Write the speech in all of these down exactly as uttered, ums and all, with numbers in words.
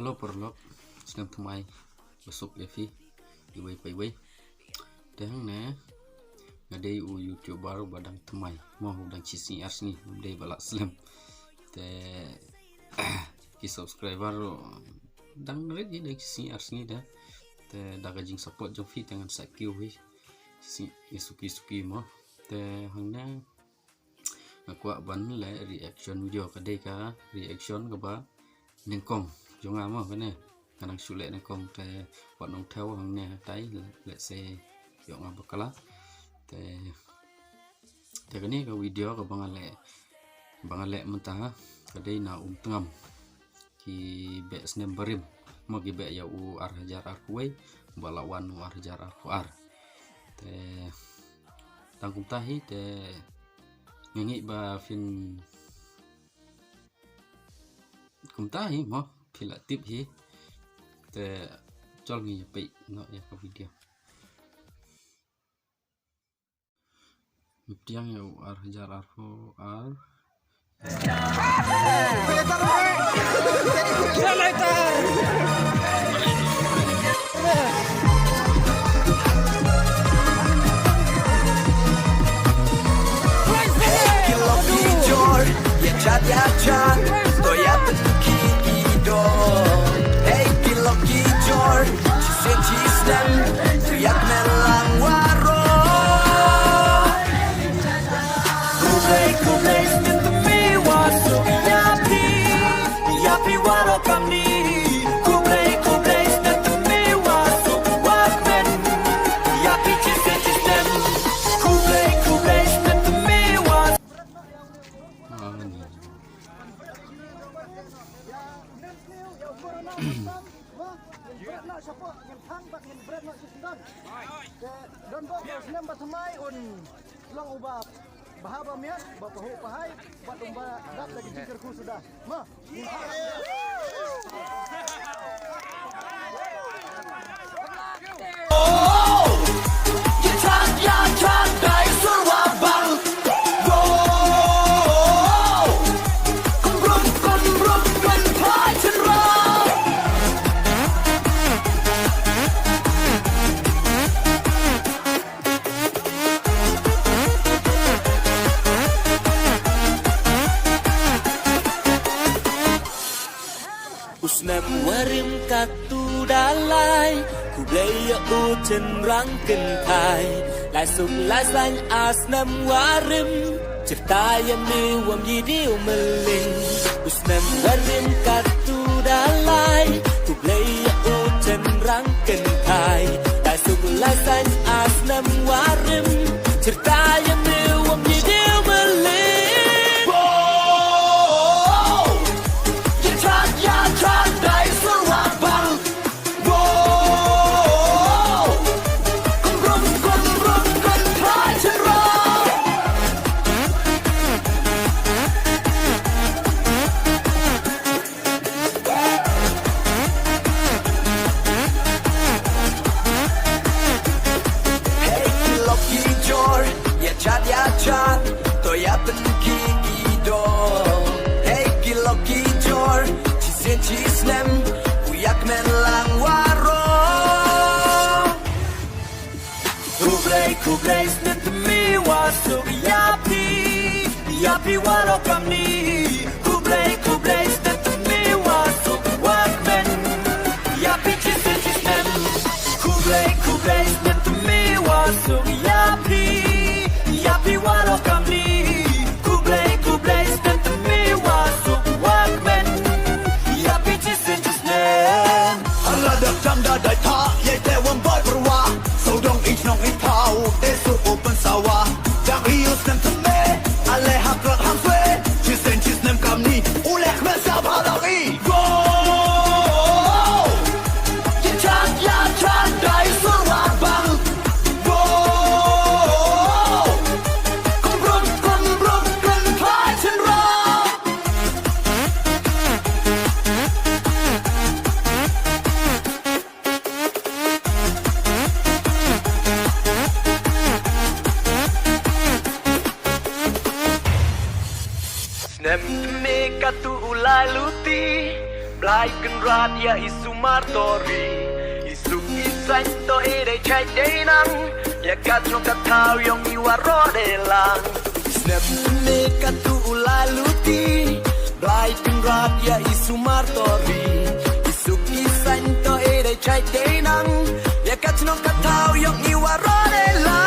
Hello paralok, snem thymmai basuk ïa phi iwei pa iwei. Te hangne nga dei u YouTuber ba dang thymmai, mo, u dang shisngi ar sngi, dei ba la slem. Te ki subscriber dang rit, dang shisngi ar sngi da. Te da ka jingsupport jong phi te ngan sa kiew hi shisngi suki suki, mo. Te hangne nga kwah ban leh reaction video, ka dei ka reaction kaba nyngkong jong nga, mo, kane. Nga nang shu leh nyngkong te wat nang thew hangne tai, let's say ïoh nga bakla. Te, te kane ka video kaba nga leh, ba nga leh mynta ka dei na Umtngam. Ki beh snem barim, mo, ki beh ïa u ar hajar arphew wei, ba la wan u ar hajar arphew ar. Te tang kumta hi te nga ngeit ba phin kumta hi, mo, phi la tip hi. Te chol ngi ïa peit noh ïa ka video. Mutiang ïa u ar hajar arphew ar. Te don bok snem ba thymmai un long uba bha ba miat, ba pahuh pahai, bad uba dap da ka jingkyrkhu suda. Ma. U snem warim katu dalai, khublei ïa u chynrang kynthai. Lai suk lai saiñ a snem warim, chirta ïa me wam ïa diu mling. U snem warim katu dalai, khublei ïa u chynrang kynthai. Lai suk lai saiñ a snem warim, chirta ïa me wam ïa diu mling. Khublei, khublei, snem thymmai wa suk ïa phi, ïa phi waroh kamni. Khublei, khublei, snem thymmai wa suk wa kmen, ïa phi chisien chisnem. Khublei, khublei, snem thymmai wa suk ïa phi, ïa phi waroh kamni. Khublei, khublei, snem thymmai wa suk wa kmen, ïa phi chisien chisnem. Hala dak dang da dai tha, ïai te wam boi pyrwa. Sawdong i chnong i thaw, te sur u pynsawa. Dang i u snem thymmai, ale ha krak hang swe. Chisien chisnem kamni, u leh kmen sa bha dang i. Go! Ïa chan, ïa chan, dai sur wa bang. Go! Kum brum, kum brum, kum phai chin ra. Snem me katu u lai luti. Ai Kynrad ïa i sumar tori, i suk i saiñ to i dei chait dei nang, ïa ka jong ka thaw ïong i waroh dei lang. Snem ne ka tu u la luti, Blai Kynrad ïa i sumar tori, i suk i saiñ to i dei chait dei nang, ïa ka jong ka thaw ïong i waroh dei lang.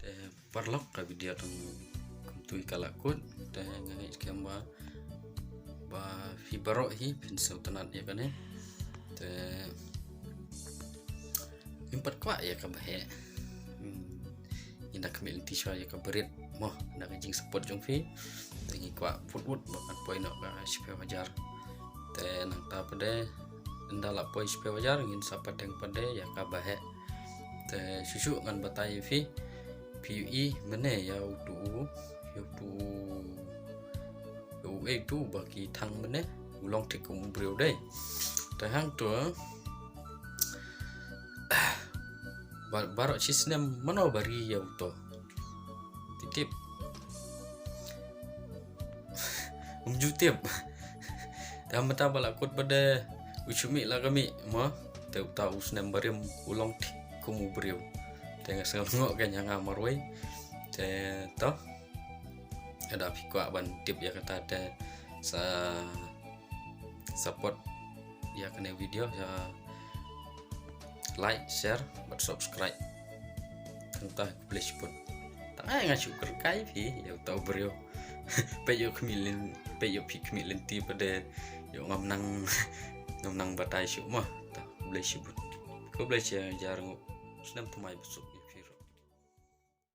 Te paralok, ka video tang kumtu ka la kut. Te nga ngeit skhem ba ba phi baroh hi phin sngewtynnat ïa kane. Te ngim pat kwah ïa kaba heh. Hmm. Ngin da khmih lynti shuwa ïa kaba rit mo, da ka jingsupport jong phi. Te ngi kwah put wut ba kan poi noh ka shiphew hajar. Te nangta pat de ynda la poi shiphew hajar ngin sa pateng pat de ïa kaba heh. Te shuh shuh ngan batai ïa phi. Phi ïohi mynne ïa utu u, ïa utu u, ïa uei utu ba ki thang mynne, u long thik kum u briew dei. Te hangto ba, baroh shi snem mano ba ri ïa uto. tip. Um ju tip. Te mynta ba la kut ba de u shu mih la ka mih mo. Te uta u snem barim u long thik kum u briew. Te nga sngew lyngngoh ka ïa nga marwei. Te to. Lada phi kwah ban tip ïa kata te sa support ïa kane video, ïa like, share bad subscribe. Kata khublei shibun. Tang ai nga shu kyrkai phi ïa uta u briew. Peit ïa u khmih lynti, peit ïa u phi khmih lynti pat de ïa u ngam nang ngam nang batai shuh mo. Ta khublei shibun. Khublei shi hajar nguh. Snem thymmai basuk.